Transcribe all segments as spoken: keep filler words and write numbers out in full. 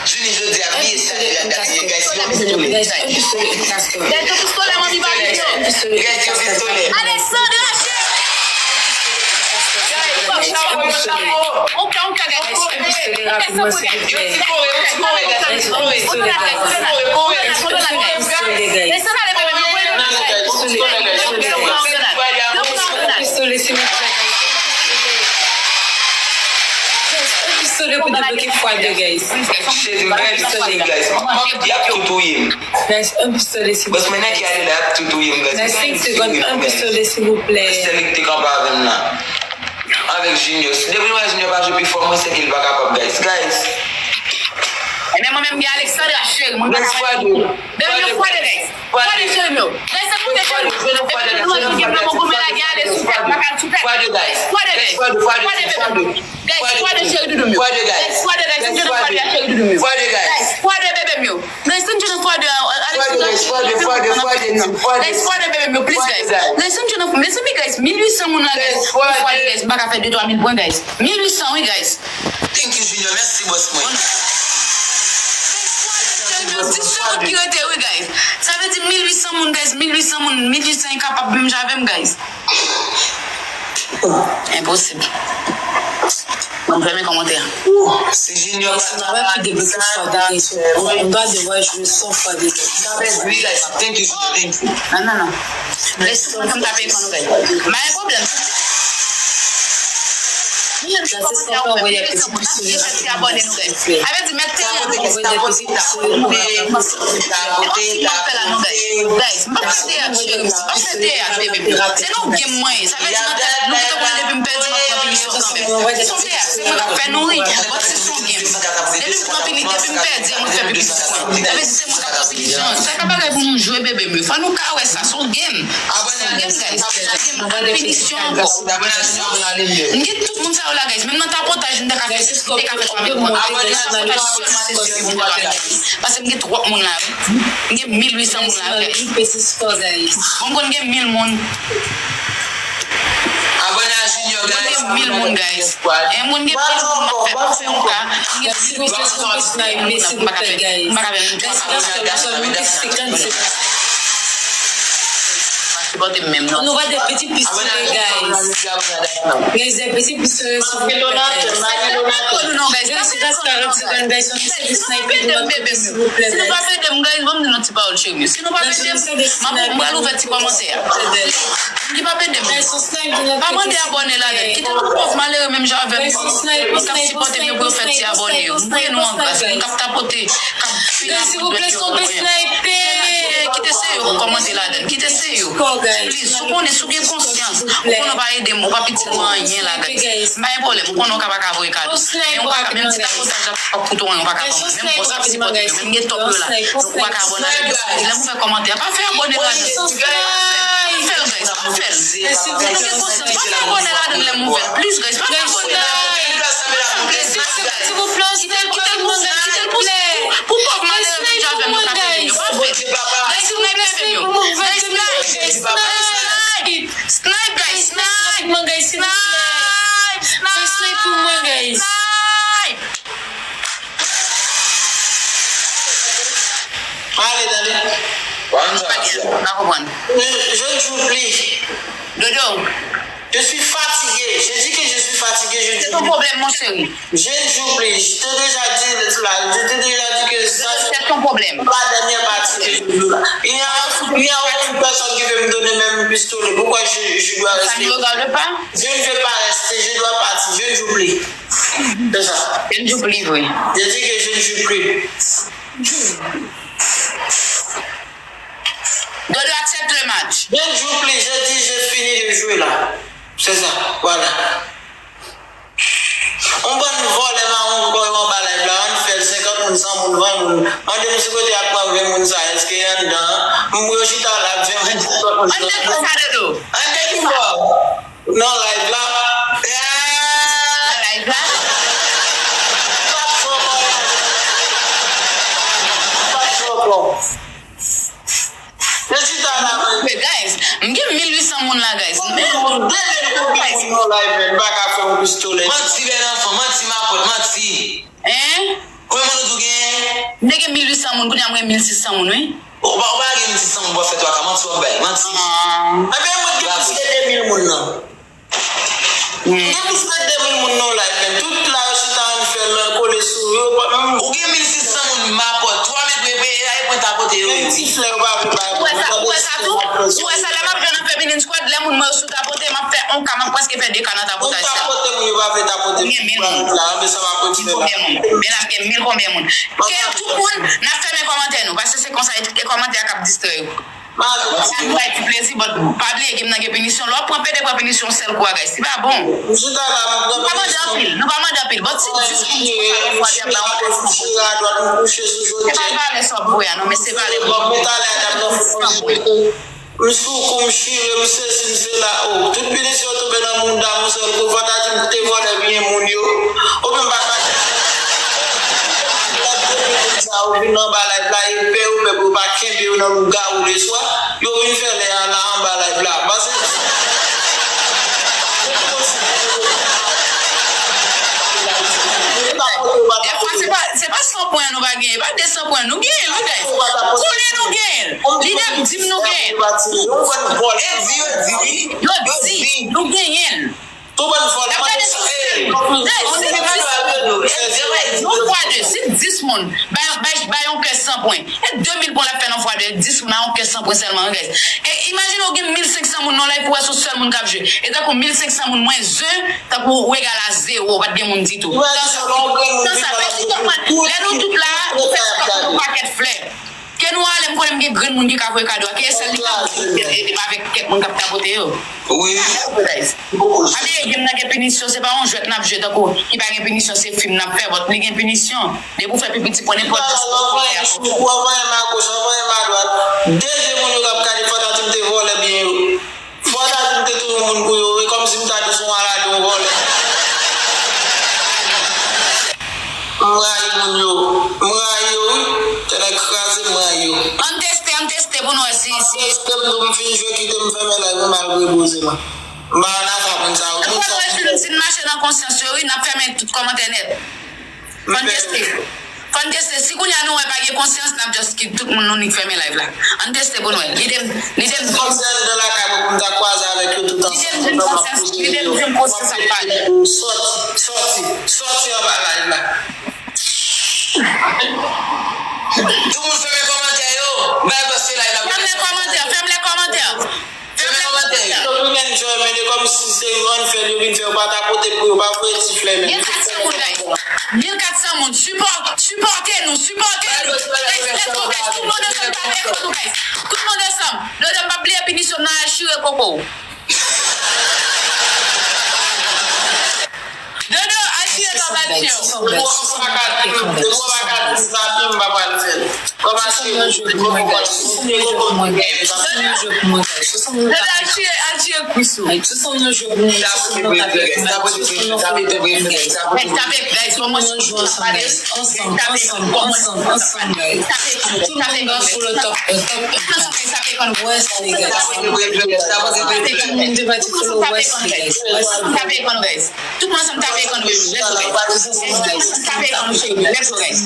Jini jodi a bliye sa li a gade, guys, yon pistole. Guys, yon pistole, manmi pa vin yo. Guys, yon pistole. Alexandra, cheri. Guys, yon pistole rapidman, silvouplè. Yon ti kore, yon ti kore, guys, yon ti kore. Yon ti kore, kore, kore, kore. Pistole, guys. Pistole, silvouplè. Guys, yon pistole pou debloke fwa de, guys. Cheri, m pa gen pistole, guys. M ap, y ap tou touye m. Guys, yon pistole, silvouplè. Bòs mwen nan ki ale la, y ap tou touye m, guys. Guys, senk segonn, yon pistole, silvouplè. Sèl li k te kanpe avè m nan. Avèk Junior. Depi nou wè Junior pa jwe pi fò, mwen sèke li pa kapab, guys. Guys. Ebyen, mwen menm gen Alexandra, cheri. Mwen pa kapab. Guys, fwa de. Bebe, fwa de, guys. Fwa de, cheri m yo. Guys, sa koute, cheri. Fwa de, guys. Fwa de, guys. Fwa de, guys. Fwa de, cheri doudou m yo. Guys, fwa de, guys. Guys, fwa de, guys. Fwa de, cheri doudou m yo. Fwa de, guys. Guys, fwa de, bebe m yo. Guys, si n jwenn fwa de, Alexandra, fwa de, fwa de, fwa de, fwa de, fwa de. Guys, fwa de, bebe m yo, please, guys. Guys, si n jwenn, mezanmi, guys, mil uit san moun la, guys. Fwa de, guys, m pa ka fè de twa mil pwen, guys. Mil uit san, wi, guys. Thank you, Junior. Mèsi, bòs mwen. Guys, fwa de, cheri m yo, dis segonn ki rete, wi, guys. Sa vle di mil uit san moun, guys, mil uit san moun, mil uit san e kapab menm jan avè m, guys. Enposib. Mwen fèmen kòmantè. Si Junior pa travay, pi debloke fwa de, guys. On, on doit devoir jouer sans fwa de, guys. Thank you, Junior. Thank you. Non, non, non. Lè sou mwen, m t ap peye kòb nou, guys. M pa gen pwoblèm. Sa se sa w ka voye piti pistole rapidman, silvouplè. Sa vle di, mèt teren an. Voye de piti pistole pou rapidman, silvouplè. Se yon teyat, cheri m. Se pa fè teyat, bebe m. Se yon game mwen ye. Sa vle di, nan tèt nou, nou te konnen depi m pèdi, m ap pran pinisyon kanmenm. Se yon teyat, se mwen k ap fè nou ri. But se yon game. Depi m pran pini, depi m pèdi, mwen fè pinisyon. Sa vle di, se mwen k ap pran pinisyon. Sa pa bagay pou nou jwe, bebe m. Fò nou ka wè sa. Se yon game. Se yon game, guys. Se yon game. Pinisyon ankò. M gen tout moun sa yo la, guys. Menm nan tapotaj, m te ka fè, m te ka fè twa mil pwen. Nan tapotaj sèlman, se sèlman pou mwen la. Paske m gen twòp moun la, wi. M gen mil uit san moun la, guys. Bon, m konn gen mil moun. Abòne a Junior, guys. M gen mil moun, guys. E moun gen plis moun nan fè, nan fè yon ka. M gen plis moun nan fè, m pa ka fè, m pa ka fè menm twa ka. Pa sipòte m menm, non. Nou pa de piti pistole, guys. Guys, de piti pistole, silvouplè, guys. Guys, il reste quarante secondes, guys. On essaie de sniper, bebe m yo. Si nou pa pede m, guys, ban m di nou ti pawòl, cheri m yo. Si nou pa pede m, m ap, m pral ouvè ti kòmantè a. Li pa pede m. Pa mande abòne ladan. Kite nou pòv malere menm jan avè m. Moun k ap sipòte m yo pou yo fè ti abòne yo. M priye nou an gras. Moun k ap tapote, k ap fini ak moun dwèt yo. Kite se yo pou kòmante ladan. Kite se yo. Please, si w konnen, si w gen konsyans, ou konnen w pa ede m, ou p ap itil mwen anyen la, guys. M pa gen pwoblèm, ou konnen w ka pa ka voye kado. Men ou pa ka, menm ti tapotaj la p ap koute w anyen, ou pa ka ban mwen. Menm bòs ap sipòte m yo, menm gen top yo la. Ou pa ka abòne avèk yo. Lè m fè kòmantè, pa fè abòne ladan. Pa fè l, guys, pa fè l. Si nou gen konsyans, pa fè abòne ladan lè m ouvè. Please, guys, pa fè abòne ladan. Guys, kite l pou, kite l pou, kite l pou, pou, pou pòv malere menm jan avè m yo ka fè yo. Pa fè l. Guys, snipe bebe m yo. Guys, snipe. Snipe, guys, snipe. Snipe, snipe. Snipe. Ale, tande. Ou pa gen, ou pa konprann. Je, je ne joue plus. Dodo. Je suis fatigué. Je dis que je suis fatigué. Je ne joue plus. C'est ton problème, mon chéri. Je ne joue plus. Je t'ai déjà dit là, je t'ai déjà dit que ça, c'est ton problème. C'est la dernière partie que je joue là. Il n'y a, il n'y a aucune personne qui veut me donner même un pistolet. Pourquoi je, je dois rester? Ça ne regarde pas. Je ne veux pas rester. Je dois partir. Je ne joue plus. C'est ça. Je ne joue plus, oui. Je dis que je ne joue plus. Dodo, accepte le match. Je ne joue plus, je dis, je finis de jouer là. C'est ça, voilà. On bann vòlè mawon kò yo anba live la, ann fè l senkant moun, san moun, ven moun. Mande m si kote y ap pran ven moun sa, èske y anndan? M yo chita la, ven moun, senkant moun. Anndan kisa, Dodo? Anndan ki bò? Nan live la. Nan live la. Yo chita la, men. Men, guys, m gen mil uit san moun la, guys. Men, guys. Nan live, men, m pa ka fè yon Manti, bèl anfan, manti, mapòt, manti. Hein? Konbyen moun ou di w genyen? M te gen mil uit san moun, kounye a m gen mil sis san moun, wi. Ou pa, ou pa gen mil sis san moun pou w ap fè twa ka, manti w ap bay, manti. Ah. Enben, mwen gen plis ke de mil moun nan. Hmm. Gen plis ke de mil moun nan live, men tout la yo chita ann fè lan kole sou yo, pa menm. Ou gen mil sis san moun, mapòt, twa mil pou e peye, e pwen tapote yo. Menm ti flè yo pa vle bay. Ou wè sa, ou wè sa tou? Ou wè sa, lè m ap jwe nan Feminine Squad, lè moun mwen yo sou tapote, m ap fè yon ka, m ap prèske fè de ka nan tapotaj sa. Moun tapote, moun yo pa vle tapote. Gen mil moun. La, anben sa m ap fè la. Gen konbyen moun? Men la, gen mil konbyen moun? Ke tout moun, n ap fèmen kòmantè nou, paske se konsa, e kòmantè a k ap distrè yo. Sa nou bay ti plezi, but pa bliye game nan gen pinisyon. Lè w ap pran pede, pran pinisyon sèl kou a, guys. Li pa bon. Nou pa mande anpil, nou pa mande anpil. But si dis moun ki konsa yon fwa, di ap ba yon tèt. Se pa valè sa w ap voye a, non, men se valè. M sou kou, m chire, m sezi, m sela, o. Tout pinisyon tonbe nan mouda m yon sèl kou. Fantazim te vòlè byen moun yo. Oubyen m pa ka. Sa yo vin anba live la, e pè yo, pè pou yo pa kenbe yo nan lougawou leswa. Yo vin fè lè a la anba live la. Pase. Defwa, se pa, se pa san pwen nou pa genyen, pa de san pwen nou genyen, wi, guys. Konnen nou genyen. Lide m di m nou genyen. Yo di, yo di, wi. Yo di, nou genyen. Tou bann vòlè. N ap gade sou sèl. Yon fwa de, si dis moun bay, bay, bay yon kè san pwen, e de mil pwen l ap fè nan fwa de, dis moun a yon kè san pwen sèlman, guys. E imajine w gen mil senk san moun nan live pou wè se yon sèl moun k ap jwe. E tankou mil senk san moun mwens en, tankou ou egal a zewo, pa t gen moun ditou. Tan sa, tan sa fè si tout moun, lè nou tout la, nou fè sa tankou yon pakèt flè. Ke nou ale, m konnen m gen grenn moun ki ka voye kado a. Ke sèl li ka ede m avèk kèk moun k ap tapote yo. Wi. Ade, game nan gen pinisyon, se pa yon jwèt n ap jwe tankou ki pa gen pinisyon, se fim n ap fè, but li gen pinisyon. Depi w fè pi piti pwen nenpòt dis. Ou anvoye m agoch, ou anvoye m adwat. De je moun yo k ap gade, Fantazim te vòlè byen yo. Fantazim te touye moun pou yo, e kòmsi m ta di se yon aladwen, yon vòlè. M rayi moun yo. M rayi yo, wi. Tènè kraze m, m rayi yo. Ann teste, ann teste pou n wè si, si. Ann teste m tou, m fin jwe, kite m fèmen live mwen, m al repoze mwen. M pa nan afè moun sa yo. Moun sa yo. Si n mache nan konsyans yo, wi, n ap fèmen tout kòmantè nèt. Fò n teste. Fò n teste. Si kounye a nou wè pa gen konsyans, n ap just kite tout moun nou nik fèmen live la. Ann teste pou n wè. Lide m, lide m. Kòmsi anndan lakay mwen pou m ta kwaze avèk yo tout ansanm. Lide m di m konsyans, lide m di m konsyans ap pale. Sòti, sòti, sòti anba live la. Tout moun fèmen kòmantè yo. Bay bòs se live la. Fèmen kòmantè, fèmen kòmantè. Fèmen kòmantè yo. Yo vin enjoy, men e kòmsi se yo ann fè l, yo vin fè yo pa tapote pou yo pa voye ti flè men. Mil kat san moun, guys. Mil kat san moun. Sipò-, sipòte nou, sipòte nou. Guys, let's go, guys. Tout moun ansanm, tape ekran nou, guys. Tout moun ansanm. Dodo, m pa bliye pinisyon nan al chire koko w. Dodo, al chire babati yo. Depi w pa ka di, depi w pa ka di sa, m pa pral fè l. Kòm al chire, depi w pa ka di. Dodo, al chire, al chire kwis ou. Tape, guys, kòman sa pale? Tape, kòman sa pale? Tape, tape, tape, tape. Tout moun nan full top, top. Wesley, guys. Tout moun te pati follow Wesley, guys. Wesley. Tout moun ansanm tape ekran nou, baby. Let's go, guys. Tape ekran nou, cheri. Let's go, guys.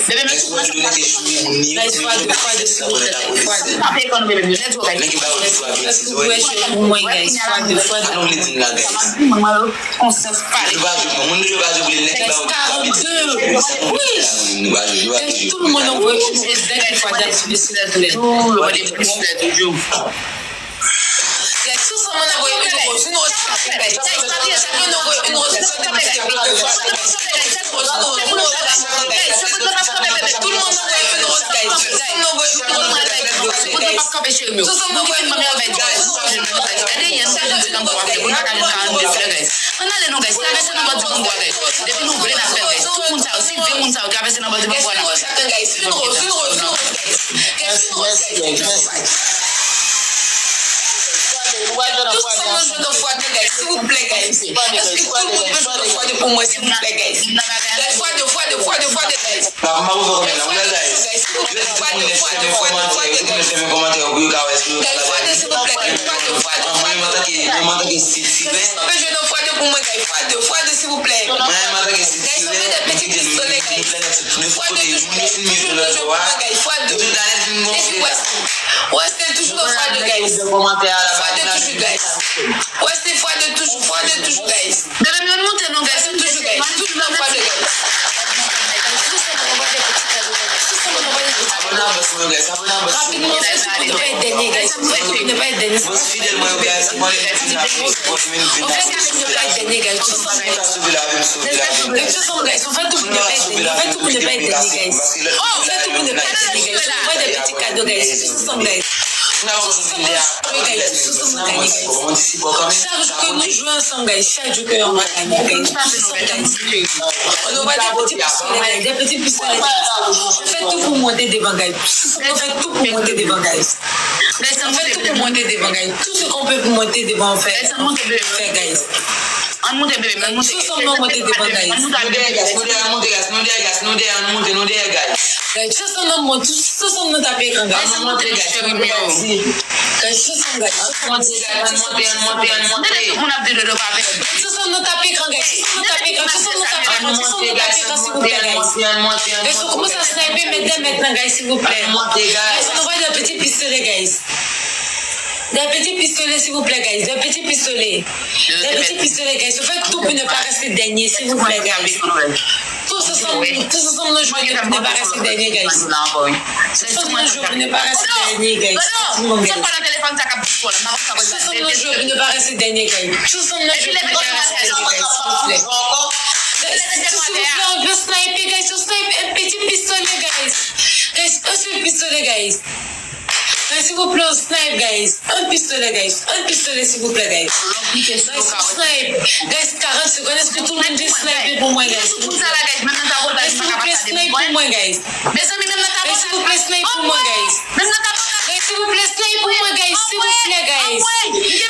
Bebe, men tout moun ansanm tape ekran nou. Guys, fwa de, fwa de, silvouplè, fwa de. Tape ekran nou, bebe. Let's go, guys. Èske w vle jwe pou mwen, guys? Fwa de, fwa de. Konsyans pale. Guys, karannde. Wi. Guys, tout le monde envoie juste des deck et fois d'être sur le site de l'aide. Tout le monde est sur le site toujours. Guys, tout le monde envoie une rose, une rose chacun, guys. Guys, chacun envoie une rose, une rose, une rose. Tout le monde envoie une rose, guys. Tout le monde envoie une rose, guys. Tout le monde envoie une rose, guys. Gade, yè, sa jodi nan pou w ap fè, pou n pa ka jwenn karannde flè, guys. Ann ale non, guys, travèse nan bò di bambou a, guys. Depi nou vle n ap fè l, guys. Tout moun sa yo, si ven moun sa yo travèse nan bò di bambou a, n ap fè l. Mèsi, mèsi, guys, mèsi. Tout sa mwen jwe nan fwa de, guys, silvouplè, guys. Èske tout moun pè jwe nan fwa de pou mwen, silvouplè, guys? Guys, fwa de, fwa de, fwa de, fwa de, guys. N ap, m ap ouvè kòmantè la, wi, guys. Yo di tout moun nèt fèmen kòmantè yo, tout moun nèt fèmen kòmantè yo pou yo ka wè si yo ka la. Mwen menm antanke, mwen menm antanke Steven. Mwen jwe nan fwa de pou mwen, guys. Fwa de toujou, guys. Toujou nan jwèt mwen, guys. Fwa de. Epi Wesley. Wesley toujou nan fwa de, guys. Fwa de toujou, guys. Wesley, fwa de toujou, fwa de toujou, guys. Demen m yon monte non, guys. Fwa de toujou, guys. Toujou nan fwa de, guys. Rapidman, fè tou pou ne pa être dernier, guys. Fè tou pou ne pa être dernier. An fèt, tou pou ne pa être dernier, guys. Tou ansanm, guys. Tou ansanm, guys. Fè tou pou ne pa être dernier. Fè tou pou ne pa être dernier, guys. Fè tou pou ne pa être dernier, guys. Fè de piti kado, guys. Tou ansanm, guys. Tou ansanm, guys. Tou ansanm, guys. Chak jou ke nou jwe ansanm, guys. Chak jou ke nou va gagner, guys. Tou ansanm, guys. Nou va de piti pistolè, guys. De piti pistolè, guys. Fè tou pou monte devan, guys. Fè tou pou monte devan, guys. Fè tou pou monte devan, guys. Tout ce qu'on peut pou monte devan, fè. Fè, guys. Ann monte, bebe, ann monte. Tou ansanm nou monte devan, guys. Nou dèyè, guys, nou dèyè, ann monte, guys, nou dèyè, guys, nou dèyè, ann monte, nou dèyè, guys. Guys, tou ansanm nou monte, tou ansanm nou tape ekran, guys. Ann monte, guys, nou dèyè. Guys, tou ansanm, guys. Ann monte, guys, ann monte, ann monte, ann monte. Tout moun ap di Dodo pa pè. Tou ansanm nou tape ekran, guys. Tou ansanm nou tape ekran, tou ansanm nou tape ekran, tou ansanm nou tape ekran, silvouplè, guys. Guys, nou kòmanse a snipe, mèt dè mèt nan, guys, silvouplè. Guys, nou va de piti pistolè, guys. De piti pistolè, silvouplè, guys. De piti pistolè. De piti pistolè, guys. Fè tou pou ne pa reste dènye, silvouplè, guys. Tous ensemble, tous ensemble, nou jwe pou ne pa reste dènye, guys. Tous ensemble, nou jwe pou ne pa reste dènye, guys. Tous ensemble, nou jwe pou ne pa reste dènye, guys. Tous ensemble, nou jwe pou ne pa reste dènye, guys, silvouplè. Guys, silvouplè, on veut sniper, guys. On snipe un petit pistolet, guys. Guys, un seul pistolet, guys. Guys, silvouplè, on snipe, guys. Un pistolet, guys. Un pistolet, silvouplè, guys. Guys, on snipe. Guys, quarante secondes. Est-ce que tout le monde peut sniper pour moi, guys? Guys, silvouplè, snipe pour moi, guys. Guys, silvouplè, snipe pour moi, guys. Guys, silvouplè, snipe pour moi, guys. Silvouplè, guys.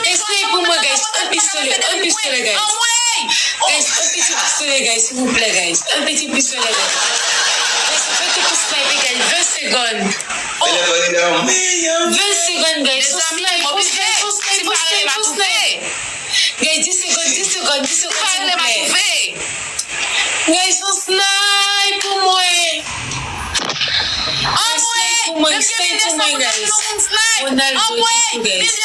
Guys, snipe pour moi, guys. Un pistolet, un pistolet, guys. Guys, un petit pistolet, guys, silvouplè, guys. Un petit pistolet, guys. Guys, fè tout pou snipe, guys. Vingt secondes. Vingt secondes, guys. On snipe, on snipe, on snipe, on snipe, on snipe. Guys, dix secondes, dix secondes, dix secondes, silvouplè. Guys, on snipe pour moi. On snipe pour moi, snipe pour moi, guys. Ronaldo, guys.